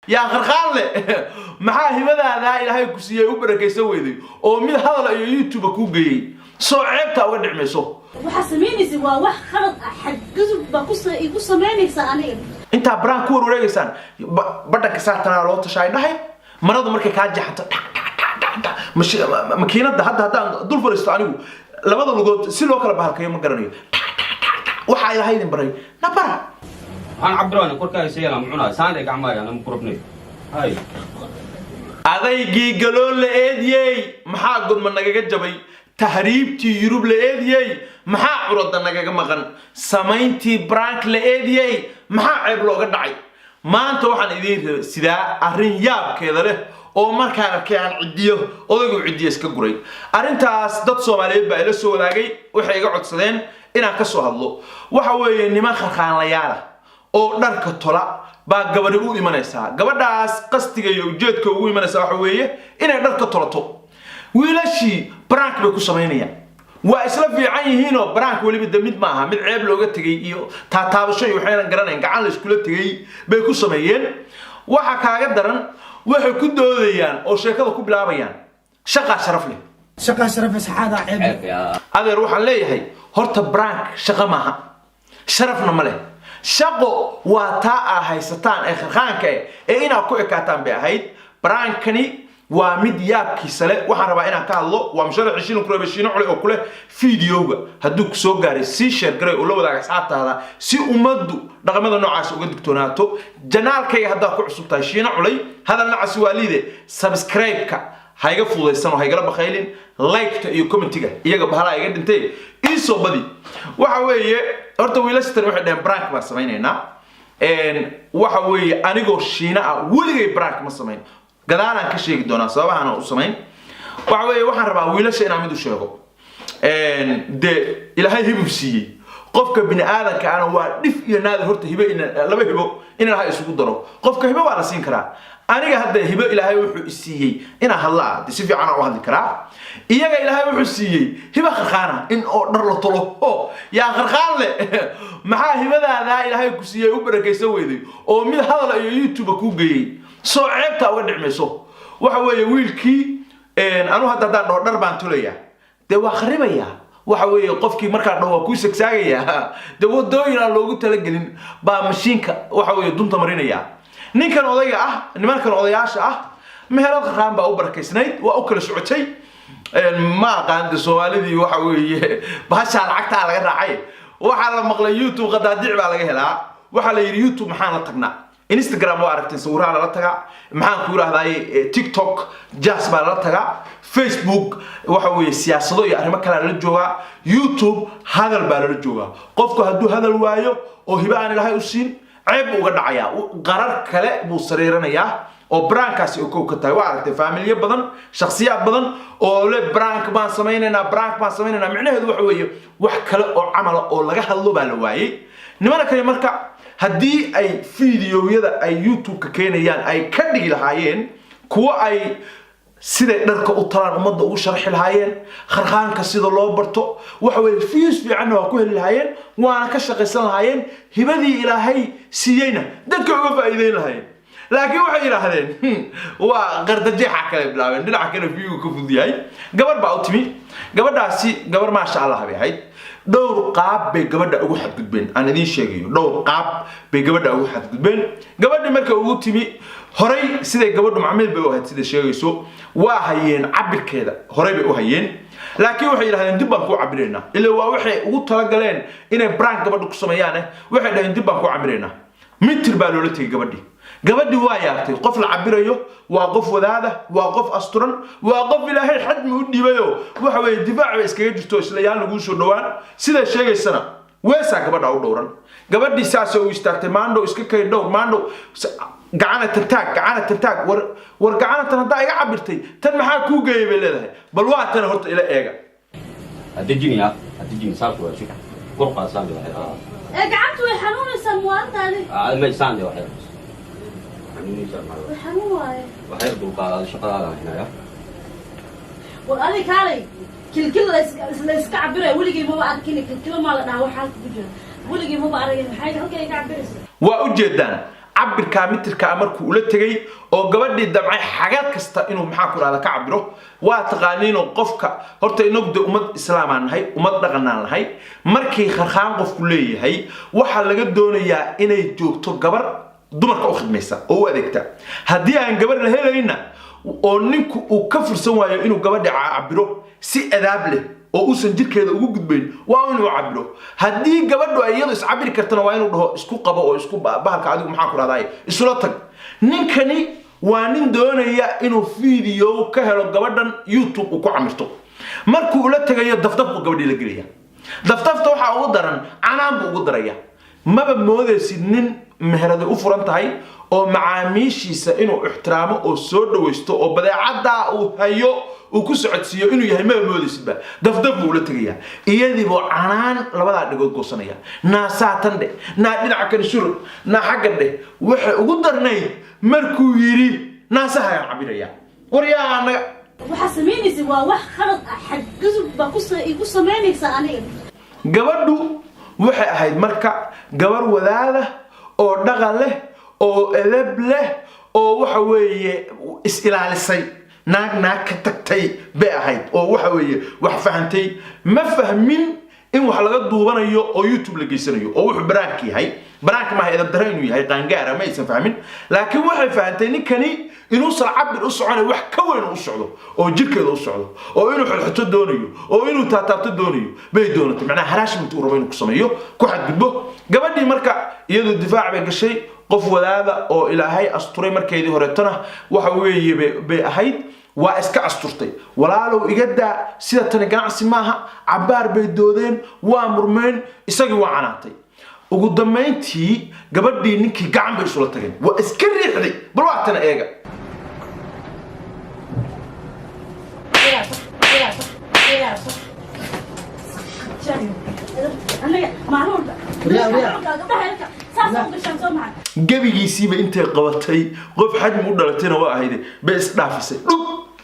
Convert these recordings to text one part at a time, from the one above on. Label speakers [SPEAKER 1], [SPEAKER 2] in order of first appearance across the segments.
[SPEAKER 1] Yaa Kharkhaanle, maxaa hibadaadaa Ilaahay ku siiyey u barakaysan weyday oo mid hadal iyo YouTube kuu geeyey? Soo ceebtaa uga dhicmayso.
[SPEAKER 2] Waxaa samaynaysa waa wax khalad ah, xadgudub baa ku igu samaynaysa aniga.
[SPEAKER 1] Intaa baraan ku warwareegaysaan, badhanka saatanaa loo tashaay dhahay, maradu markay kaa jeexanto, dhac dhac dhac dhac dhac. Makiinada hadda haddaan dul fadhiisto, anigu labada lugood si loo kala bahalkayo ma garanayo. Dhac dhac dhac dhac. Waxaa Ilaahay idin baray na bara.
[SPEAKER 3] Waxaan cabirana korkaaga sayala ma cunaa saan gacmaaga nama kurabnay hay.
[SPEAKER 1] Adaygii galool la eediyey, maxaa godma nagaga jabay? Tahriibtii Yurub la eediyey, maxaa curada nagaga maqan? Samayntii prank la eediyey, maxaa ceeb looga dhacay? Maanta waxaan idiin rabay sidaa arrin yaabkeeda leh oo markaan arkay aan ciddiyo, odaygu ciddiyo iska guray. Arrintaas dad Soomaaliyeed baa ila soo wadaagay, waxay iga codsadeen inaan ka soo hadlo. Waxa weeye, niman kharkhaanlayaala oo dharka tola baa gabadhi u imanaysaa. Gabadhaas qastiga iyo ujeedka ugu imanaysaa waxa weeye inay dharka tolato. Wiilashii prank bay ku samaynayaan, waa isla fiican yihiinoo prank weliba de mid maaha, mid ceeb looga tegey iyo taataabasho iyo waxaynan garanayn, gacan la iskula tegey bay ku sameeyeen. Waxa kaaga daran, waxay ku doodayaan oo sheekada ku bilaabayaan shaqaa sharaf leh.
[SPEAKER 4] Shaqaa sharafe, saxaada ceeb.
[SPEAKER 3] Ceeb yaa.
[SPEAKER 1] Adeer, waxaan leeyahay horta prank shaqo maaha, sharafna ma leh. Shaqo waa taa aa haysataan ee kharkhaanka eh ee inaad ku ekaataan bay ahayd. Prankani waa mid yaabkiisa leh, waxaan rabaa inaan ka hadlo. Waa musharaxii shilin kureebe, Shiino Cule oo kuleh. Videoga hadduu ku soo gaaray, sii share garay oo la wadaaga asxaabtaada si ummaddu dhaqamada noocaas uga digtoonaato. Channelkayga haddaad ku cusub tahay, Shiino Culay, hadal nacasi waa liide, subscribe-ka ha iga fududaysan oo ha igala bakhaylin, like-ta iyo commentiga iyaga bahalaa iga dhintay ii soo badi. Waxa weeye, horta wiilashatan waxay dhaheen prank baan samaynaynaa. Waxa weeye, anigoo Shiina ah weligay prank ma samayn, gadaalaan ka sheegi doonaa sababahaan u samayn. Waxa weeye, waxaan rabaa wiilasha inaan mid u sheego. De Ilaahay hibuu siiyey qofka bini aadanka ana, waa dhif iyo naadir horta hibo laba hibo in Ilaahay isugu daro. Qofka hibo waa la siin karaa. Aniga hadda hibo Ilaahay wuxuu i siiyey inaan hadlaa, de si fiican aan u hadli karaa. Iyaga Ilaahay wuxuu siiyey hibo kharkhaana in oo dhar la tolo. O yaa kharkhaan le, maxaa hibadaadaa Ilaahay ku siiyey u barakaysan weyday oo mid hadal iyo YouTube kuu geeyey? Soo ceebtaa uga dhicmayso. Waxa weeye, wiilkii anu hadda haddaan dhaho dhar baan tolayaa, dee waa kharibayaa. Waxa weeye, qofkii markaa dhaho waa kuu sagsaagaya, dee wadooyin aan loogu talagelin baa mashiinka waxa weeye dunta marinaya. Ninkan odayga ah, nimankan odayaasha ah, meherad kharkaan baa u barakaysnayd, waa u kala socotay. Ma aqaan de Soomaalidii, waxa weeye bahashaa lacagtaa laga raacay. Waxaa la maqlay YouTube qadaadiic baa laga helaa. Waxaa la yidhi YouTube maxaan la tagnaa? Instagram waa aragteen, sawiraha lala tagaa. Maxaan ku yidhahdaay, TikTok jazz baa lala tagaa, Facebook waxa weeye siyaasado iyo arrimo kalea lala joogaa, YouTube hadal baa lala joogaa. Qofku hadduu hadal waayo oo hibe aan Ilaahay u siin, ceeb buu uga dhacayaa, qarar kale buu sariiranayaa oo prankaasi oo kow ka tahay. Waa aragtay faamilyo badan, shakhsiyaad badan oo le prank baan samaynaynaa, prank baan samaynaynaa. Micnaheedu waxa weeye wax kale oo camala oo laga hadlo baa la waayey. Nimana kale marka haddii ay videoyada ay YouTube-ka keenayaan ay ka dhigi lahaayeen kuwo ay siday dharka u talaan ummadda ugu sharxi lahaayeen, kharkhaanka sida loo barto, waxa weeye views fiicanna waa ku heli lahaayeen, waana ka shaqaysan lahaayeen, hibadii Ilaahay siiyeyna dadka uga faa'iideyn lahaayeen. Laakiin waxay yidhaahdeen waa qardajeexa kale bilaabeen, dhinaca kale viewga ka fudud yahay. Gabadh baa u timi. Gabadhaasi gabar maasha Allah bay ahayd. Dhowr qaab bay gabadha ugu xadgudbeen, aan idiin sheegayo. Dhowr qaab bay gabadha ugu xadgudbeen. Gabadhii marka ugu timi horay, siday gabadhu macmiil bay u ahayd, sida sheegayso, waa hayeen cabirkeeda, horay bay u hayeen. Laakiin waxay yidhahdeen dib baan kuu cabiraynaa, ilaa waa waxay ugu talagaleen inay prank gabadha ku sameeyaane. Waxay dhaheen dib baan kuu cabiraynaa. Mitir baa loola tegay gabadhii. Gabadhii waa yaabtay. Qof la cabirayo waa qof wadaada, waa qof asturan, waa qof Ilaahay xadmi u dhiibayo. Waxa weeye, difaac bay iskaga jirto, isla yaan laguu soo dhowaan. Siday sheegaysana, weesaa gabadha u dhowran. Gabadhii saasoo u istaagtay, maandhow iska kay dhowr, maandhow gacana tantaag, gacana tantaag. War war, gacana tan haddaa iga cabirtay, tan maxaa kuu geeyay bay leedahay. Bal waa tan, horta ila eega.
[SPEAKER 3] Hadejiniya, hadejini, saas waa shuk korqaa saan waxay.
[SPEAKER 2] Ee gacanta way xanuunaysaa muwaantaadi.
[SPEAKER 3] Ma saan waxay xanuunaysaa ma?
[SPEAKER 2] Way xanuun waaye.
[SPEAKER 3] Waxay dulqaadaa shaqadaada hinaya.
[SPEAKER 2] War adi kaalay, kilkil la iska cabiraya weligay maba arkin. Kilkilo maa la dhahaa waxaa ku jira? Weligay maba aragin. Maxay halkay iga cabiraysa?
[SPEAKER 1] Waa u jeedaan. Cabirkaa mitirkaa markuu ula tegay oo gabadhii damcay xagal kasta inuu, maxaa ku rahda, ka cabiro. Waa taqaaniinoo qofka horta inagu de ummad islaamaan nahay, ummad dhaqanaan nahay. Markii kharkhaan qofku leeyahay, waxaa laga doonayaa inay joogto gabar dumarka u khidmaysa oo u adeegta. Haddii aan gabar la helayna oo ninku uu ka fursan waayo inuu gabadha cabiro si adaab leh oo uusan jirkeeda ugu gudbayn, waa inuu cabiro. Haddii gabadhu ay iyadu iscabiri kartana, waa inuu dhaho isku qabo oo isku bahalka adigu, maxaa ku rahdaay, isula tag. Ninkani waa nin doonaya inuu video ka helo gabadhan, YouTube uu ku camirto. Markuu ula tegayo, dafdaf buu gabadhii la gelaya. Daftafta waxaa ugu daran canaan buu ugu daraya. Maba moodaysid nin meherada u furan tahay oo macaamiishiisa inuu ixtiraamo oo soo dhawaysto oo badeecaddaa uu hayo uu ku socodsiiyo inuu yahay, maba moodaysidba. Dafdaf buu ula tegayaa, iyadiibuu canaan labadaa dhigood goosanaya: naa saatan dheh, naa dhinaca kan shurug, naa xaggan dheh. Waxay ugu darnayd markuu yidhi naasahagaan cabiraya. Waryaa naga!
[SPEAKER 2] Waxaa samaynaysa waa wax khalad ah, xadgudub baa ku igu samaynaysaa aniga.
[SPEAKER 1] Gabadhu waxay ahayd marka gabar wadaada oo dhaqan leh oo edeb leh oo waxa weeye is-ilaalisay, naag naag ka tagtay bay ahayd oo waxa weeye wax fahantay. Ma fahmin in wax laga duubanayo oo YouTube la geysanayo oo wuxuu prank yahay. Prank maaha, edeb dare inuu yahay qaangaara ma aysan fahmin, laakiin waxay fahantay ninkani inuusan cabir u soconayo, wax ka weyn u socdo oo jirkeeda u socdo oo inuu xodxoto doonayo oo inuu taataabto doonayo bay doonatay. Macnaha harassment uu rabo inuu ku sameeyo, ku xadgudbo gabadhii. Marka iyadu difaac bay gashay. Qof wadaada oo Ilaahay asturay markeedii horeetona waxa weeye bay ahayd, waa iska asturtay. Walaalow, iga daa, sida tani ganacsi maaha. Cabbaar bay doodeen, waa murmeen, isagii waa canaantay. Ugu dambayntii gabadhii ninkii gacan bay isula tageen, waa iska riixday. Bal waa tana, eega.
[SPEAKER 2] Igaa sax, igaa sax, igaa sax. Aniga maalin walba
[SPEAKER 4] Waryaa, waryaa.
[SPEAKER 2] gabdhaha yarka saas u gashaan, soo maxay?
[SPEAKER 1] Gebigiisiiba intay qabatay, qof xajmi u dhalatayna waa ahayde, bay isdhaafisay, dhug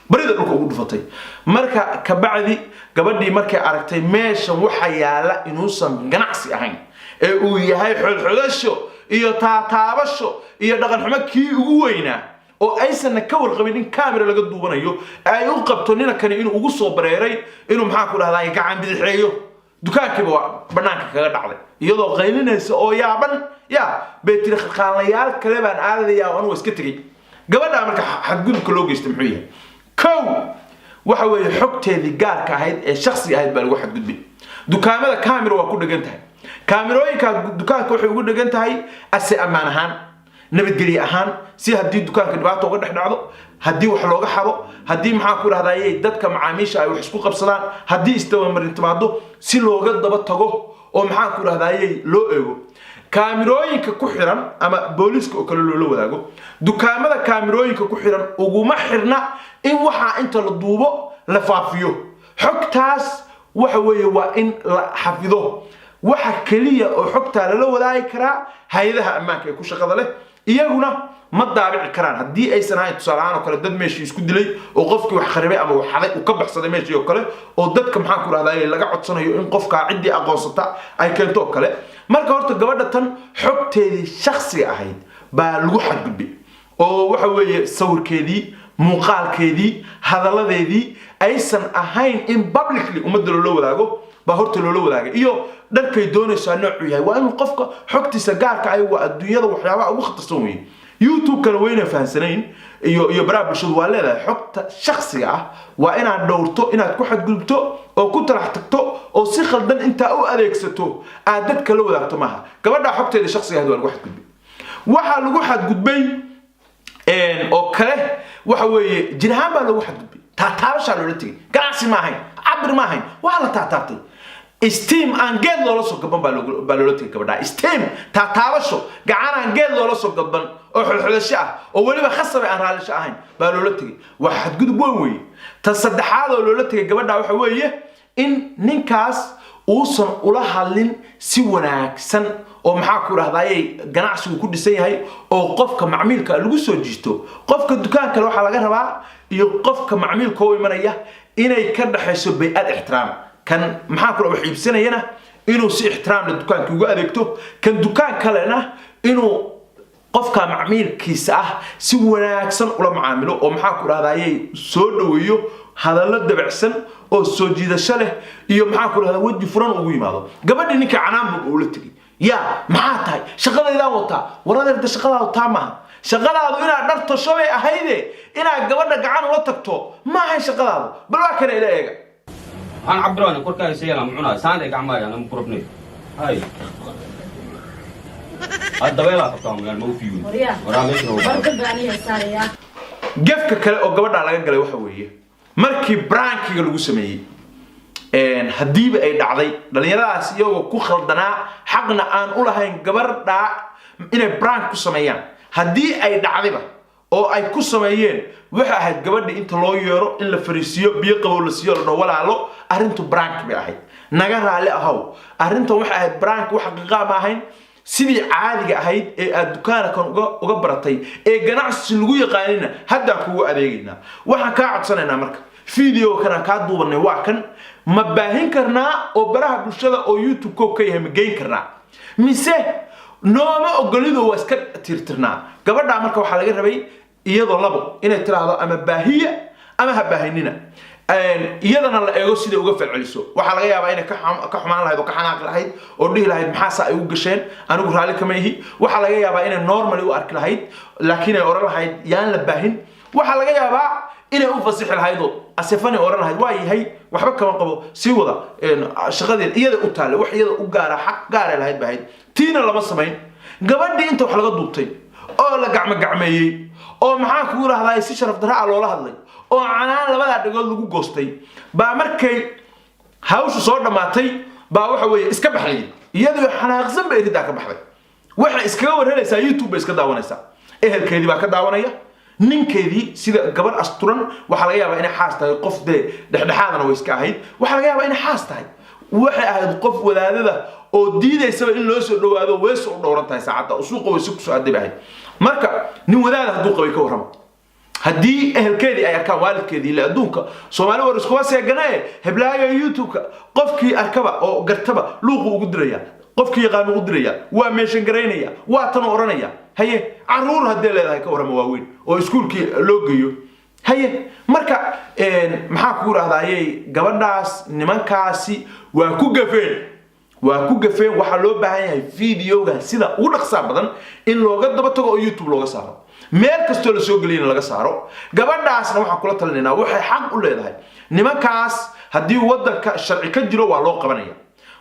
[SPEAKER 1] barida dhulka ugu dhufatay. Marka kabacdi gabadhii markay aragtay meeshan waxa yaala inuusan ganacsi ahayn ee uu yahay xodxodasho iyo taataabasho iyo dhaqan xumo kii ugu weynaa, oo aysanna ka warqabin in camera laga duubanayo, ay u qabto ninkani inuu ugu soo bareeray inuu, maxaa ku dhahdaa, gacan bidixeeyo, dukaankiiba waa banaanka kaga dhacday iyadoo qaylinaysa oo yaaban. Ya bay tiri, kharqaanlayaal kale baan aadaya oo anugu iska tegey. Gabadhaa marka xadgudubka loo geystay muxuu yahay? Kow, waxa weeye xogteedii gaarka ahayd ee shakhsiga ahayd baa lagu xadgudbay. Dukaamada camera waa ku dhegan tahay. Kaamirooyinka dukaanka waxay ugu dhegan tahay ase ammaan ahaan, nabadgelye ahaan, si haddii dukaanka dhibaata uga dhex dhacdo, haddii wax looga xado, haddii, maxaa ku dhahdaye, dadka macaamiisha ay wax isku qabsadaan, haddii isdabamarin timaado, si looga daba tago oo, maxaa ku dhahdaye, loo eego kaamirooyinka ku xiran ama booliiska oo kale loola wadaago. Dukaamada kaamirooyinka ku xiran uguma xirna in waxaa inta la duubo la faafiyo. Xogtaas waxa weeye waa in la xafido. Waxa keliya oo xogtaa lala wadaagi karaa hay-adaha ammaanka ee ku shaqada leh, iyaguna ma daabici karaan haddii aysan ahayn, tusaale ahaan oo kale, dad meeshii isku dilay oo qofkii wax kharibay ama wax xaday uu ka baxsaday meeshii oo kale, oo dadka, maxaan ku rahdaa, laga codsanayo in qofkaa ciddii aqoonsata ay keento oo kale. Marka horta gabadha tan xogteedii shakhsiga ahayd baa lagu xadgudbay oo waxa weeye sawirkeedii, muuqaalkeedii, hadalladeedii aysan ahayn in publicly ummadda loola wadaago baa horta loola wadaagay, iyo dharkay doonaysaa noocuu yahay. Waa inuu qofka xogtiisa gaarka ah, waa adduunyada waxyaabaha ugu khatarsan weeye. YouTube-kana wayna fahansanayn iyo baraha bulshadu waa leedahay xogta shakhsiga ah waa inaad dhowrto. Inaad ku xadgudubto oo ku talax tagto oo si khaldan intaa u adeegsato aad dadka la wadaagto maaha. Gabadha xogteeda shakhsiga ahayd waa lagu xadgudbay. Waxaa lagu xadgudbay oo kale waxa weeye jir ahaan baa loogu xadgudbay. Taataabashaa loola tegay. Ganacsi ma ahayn, cabir ma ahayn, waa la taataabtay. Steam aan geed loola soo gaban baa loola tegay gabadha. Steam, taataabasho, gacan aan geed loola soo gaban oo xodxodasho ah oo weliba khasabay aan raallisho ahayn baa loola tegay. Waa xadgudub weyn weeye. Ta saddexaad oo loola tegay gabadha waxa weeye in ninkaas uusan ula hadlin si wanaagsan oo, maxaa ku dhahdaayey, ganacsigu ku dhisan yahay oo qofka macmiilka lagu soo jiito. Qofka dukaan kale waxaa laga rabaa iyo qofka macmiilka u imanaya inay ka dhaxayso bay-ad ixtiraam. Kan, maxaa ku wax iibsanayana, inuu si ixtiraam leh dukaankii ugu adeegto, kan dukaan kalena inuu Qofka macmiilkiisa ah si wanaagsan ula macaamilo oo, maxaa ku dhahdaayey, soo dhaweeyo, hadallo dabacsan oo soo jiidasho leh iyo, maxaa ku dhahdaa, weji furan ugu yimaado. Gabadhii ninka canaan buu ula tegey. Yaa, maxaa tahay? Shaqadaydaan wataa. War adeerta, shaqadaadu taa maaha. Shaqadaadu inaad dhar tosho bay ahayde, inaad gabadha gacan ula tagto ma ahayn shaqadaadu. Bal waa kana, ila eega.
[SPEAKER 3] Waxaan cabirana korkaaga seela ma cunaayo. Saan ay gacmaaga ana ku rabnay. Hay, had dabeelaa qabtaa magaan ma u fiiwin.
[SPEAKER 2] Waryaa.
[SPEAKER 3] Waraa meesha noogu.
[SPEAKER 2] Barka baan aniga saarayaa.
[SPEAKER 1] Gefka kale oo gabadhaa laga galay waxa weeye markii prankiga lagu sameeyey, haddiiba ay dhacday dhallinyaradaas iyagoo ku khaldanaa, xaqna aan u lahayn gabadhaa inay prank ku sameeyaan, haddii ay dhacdayba oo ay ku sameeyeen, waxay ahayd gabadhii inta loo yeero in la fariisiiyo, biyo qabow la siiyo, la dhaho: "Walaalo, arrintu prank bay ahayd, naga raalli ahow. Arrintan waxay ahayd prank, wax xaqiiqaa ma ahayn. Sidii caadiga ahayd ee aad dukaankan uga baratay ee ganacsi lagu yaqaanina haddaan kugu adeegaynaa. Waxaan kaa codsanaynaa marka video kanaan kaa duubanay waa kan, ma baahin karnaa oo baraha bulshada oo YouTube ko ka yahay ma geyn karnaa mise nooma ogolido waa iska tirtirnaa?" Gabadhaa marka waxaa laga rabay iyadoo labo inay tiraahdo: ama baahiya ama ha baahinina. Iyadana la eego siday uga falceliso. Waxaa laga yaabaa inay ka xumaan lahayd oo ka xanaaqi lahayd oo dhihi lahayd: "Maxaasaa ay u gasheen? Anigu raalli kama ihi." Waxaa laga yaabaa inay normally u arki lahayd, laakiin ay oran lahayd: "Yaan la baahin." Waxaa laga yaabaa inay u fasixi lahayd oo asefani oran lahayd: "Waa yahay, waxba kama qabo, sii wada shaqadeed." Iyada u taale wax iyada u gaara, xaq gaaray lahayd ba ahayd. Tiina lama samayn. Gabadhii inta wax laga duubtay oo la gacmo gacmeeyey oo, maxaa kugu rahdaa, si sharaf darra ah loola hadlay oo canaan labadaa dhagood lagu goostay baa markay hawshu soo dhammaatay baa waxa weeye iska baxday. Iyadoo xanaaqsan bay riddaa ka baxday. Waxay iskaga warhelaysaa YouTube bay iska daawanaysaa, ehelkeedii baa ka daawanaya, ninkeedii. Sida gabar asturan waxaa laga yaabaa inay xaas tahay, qof dee dhexdhexaadana way iska ahayd. Waxaa laga yaabaa inay xaas tahay. Waxay ahayd qof wadaadada oo diidaysaba in loo soo dhawaado, weeso u dhowran tahay saacadda oo suuqa weyse kusoo aaday bay ahayd. Marka nin wadaada hadduu qabay, ka warrama haddii ehelkeedii ay arkaan, waalidkeedii? Ile adduunka Soomaali war iskuma seeganae. Heblaayo YouTube-ka qofkii arkaba oo gartaba luuqu ugu diraya, qofkii yaqaan ugu diraya, waa meeshan garaynaya, waa tan odhanaya. Haye, caruur haddee leedahay, ka warrama, waaweyn oo iskuulkii loo geeyo? Haye, marka maxaa kugu rahdaayey, gabadhaas nimankaasi waa ku gafeen, waa ku gafeen. Waxaa loo baahan yahay videoga sida ugu dhaqsaa badan in looga daba tago oo YouTube looga saaro, meel kastoo la soo geliyana laga saaro. Gabadhaasna waxaan kula talinaynaa, waxay xaq u leedahay, nimankaas haddii waddanka sharci ka jiro waa loo qabanaya.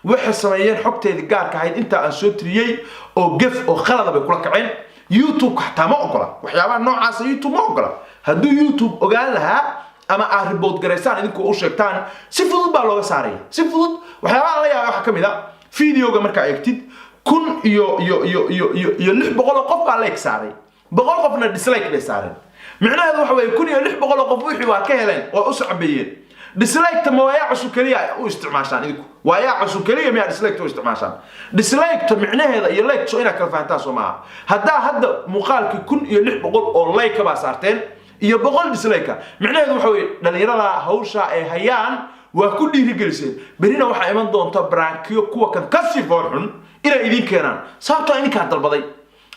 [SPEAKER 1] Waxay sameeyeen xogteedii gaarka ahayd intaa aan soo tiriyey oo gef oo khalada bay kula kaceen. YouTube xataa ma ogola waxyaabaha noocaasa, YouTube ma ogola. Hadduu YouTube ogaan lahaa ama aad report garaysaan, idinku u sheegtaan, si fudud baa looga saaraya, si fudud. Waxyaabaha la yaaba waxaa ka mid a videoga markaa eegtid, kun iyo 600 oo qof baa like saaray, 100 qofna dislike bay saareen. Micnaheedu waxa weeye 1600 oo qof wixii waa ka heleen, waa u sacbeeyeen. Dislike-ta ma waayaa cusub keliya u isticmaashaan idinku? Waayaa cusub keliya miyaa dislike-ta u isticmaashaan? Dislike-ta micnaheeda iyo like so inaad kala fahantaan soo maaha. Haddaa hadda muuqaalkii 1600 oo like baa saarteen iyo 100 dislike, micnaheedu waxa weeye dhalinyarada hawsha ay hayaan waa ku dhiirigeliseen. Berrina waxaa iman doonta prankiyo kuwa kan kasii fool xun inay idin keenaan, sababtoo idinkaa dalbaday,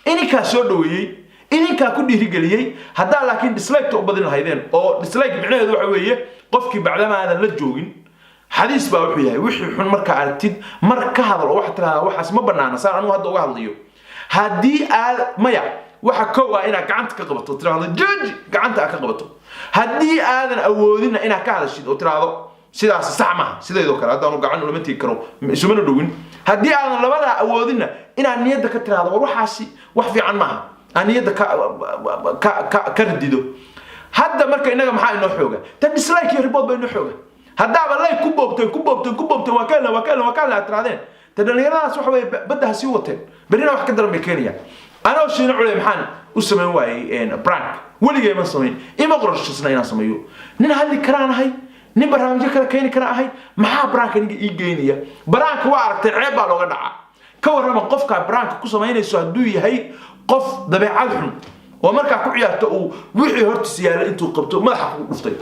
[SPEAKER 1] idinkaa soo dhaweeyey, idinkaa ku dhiirigeliyey. Haddaa laakiin dislike-ta u badin lahaydeen, oo dislike micnaheedu waxa weeye qofkii bacdama aadan la joogin, xadiis baa wuxuu yahay: wixii xun markaa aragtid mar ka hadal oo waxaad tiraahdaa waxaas ma banaana. Saan anugu hadda uga hadlayo, haddii aad maya, waxa kow ah inaad gacanta ka qabato, tiraahdo jooji, gacanta aad ka qabato. Haddii aadan awoodinna, inaad ka hadashid oo tiraahdo sidaas sax maaha. Sideedoo kale haddaanu gacan ulama tegi karo, isumana dhowin. Haddii aadan labadaa awoodinna, inaad niyadda ka tiraahdo: "War, waxaasi wax fiican maaha," aan niyadda ka ridido. Hadda marka innaga maxaa inoo xooga? Ta dislike iyo report baa inoo xooga. Haddaaba like ku boobteen, ku boobteen, ku boobteen, waa ka helna, waa ka helna, waa ka helna aad tirahdeen, ta dhallinyaradaas waxa weye badda ha sii wateen, berrina wax ka daran bay keenayaan. Anoo Shiino Culey maxaan u samayn waayey prank? Weligay ma samayn, ima qorshasna inaan sameeyo. Nin hadli karaan ahay, nin barnaamijyo kale keeni kara ahay. Maxaa pranka aniga ii geynaya? Pranka waa aragtay, ceeb baa looga dhacaa. Ka warrama qofkaa pranka ku samaynayso hadduu yahay qof dabeecad xun oo markaa ku ciyaarto uu wixii hortiis yaalla intuu qabto madaxa kugu dhuftay?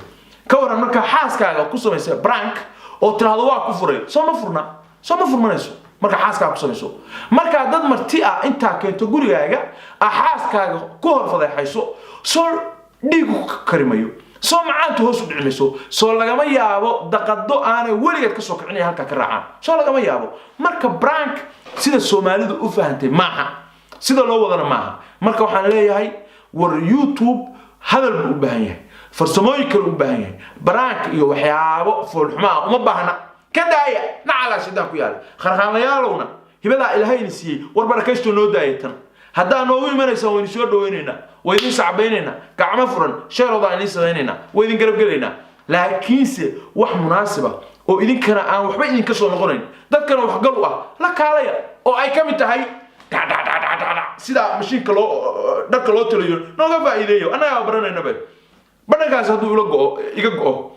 [SPEAKER 1] Ka warran markaa xaaskaaga ku samaysa prank oo tiraahdo: "Waa ku furay." Soo ma furna? Soo ma furmanayso? Marka xaaskaaga ku samayso, markaa dad marti ah intaa keento gurigaaga, ah, xaaskaaga ku hor fadeexayso, soo dhiigu karimayo, soo macaantu hoos u dhici mayso, soo lagama yaabo daqado aanay weligeed kasoo kicin inay halkaa ka raacaan, soo lagama yaabo. Marka prank sida Soomaalidu u fahantay maaha, sida loo wadana maaha. Marka waxaan leeyahay, war YouTube hadal buu u baahan yahay, farsamooyin kale u baahan yahay, prank iyo waxyaabo foolxumaa uma baahna. Ka daaya, nacalaa shidaan ku yaala. Kharkhaanlayaalowna, hibadaa Ilaahayna siiyey, war barakaysto, noo daaya tan. Haddaa noogu imanaysaan, waynu soo dhawaynaynaa, waa idin sacbaynaynaa, gacmo furan sheeroodaan idin samaynaynaa, waa idin garabgelaynaa, laakiinse wax munaasiba oo idinkana aan waxba idinka soo noqonayn, dadkana waxgal u ah la kaalaya, oo ay ka mid tahay dhac dhac dhac dhac dhac dhac, sida mashiinka loo dharka loo taliyo nooga faa'iideeyo. Annagaa baranaynaba badhankaas hadduu ila go'o, iga go'o,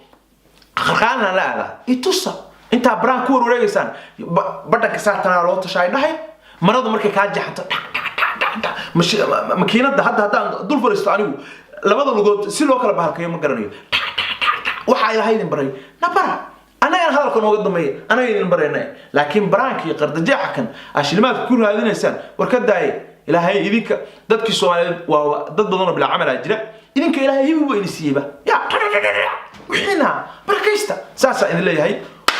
[SPEAKER 1] kharqaanaan la aadaa itusa. Intaa baraan ku warwareegaysaan, badhanka saatanaa loo tashaay dhahay, maradu markay kaa jeexanto, dhac dhac dhac dhac dhac. Makiinada hadda haddaan dul fadhiisto, anigu labada lugood si loo kala bahalkayo ma garanayo. Dhac dhac dhac dhac, waxaa Ilaahay idin baray na bara, annagana hadalka nooga dambeeya, annaga idin barayna. Laakiin baraanka iyo qardajeexa kan ashilimaadka ku raadinaysaan, war ka daaye. Ilaahay idinka, dadkii Soomaaliyeed waa dad badan oo bilaa camalaa jira, idinka Ilaahay hibi waa idin siiyeyba ya wixiina barakaysta. Saasaa idin leeyahay.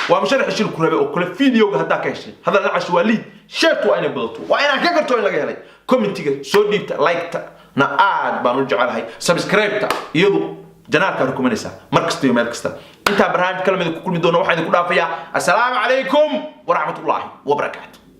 [SPEAKER 1] Waa musharax shil ku rabe oo kale. Videoga haddaa ka heshay, hadal nacash waa liid, share-tu waa inay badato, waa inaan ka garto in laga helay. Commentiga soo dhiibta, like-ta na aad baan u jecelahay, subscribe-ta iyadu channel-kaa rukumanaysaa mar kasta iyo meel kasta. Intaa barnaamij kala mida ku kulmi doona, waxaan idinku dhaafayaa assalaamu calaykum waraxmatullaahi wabarakaatu.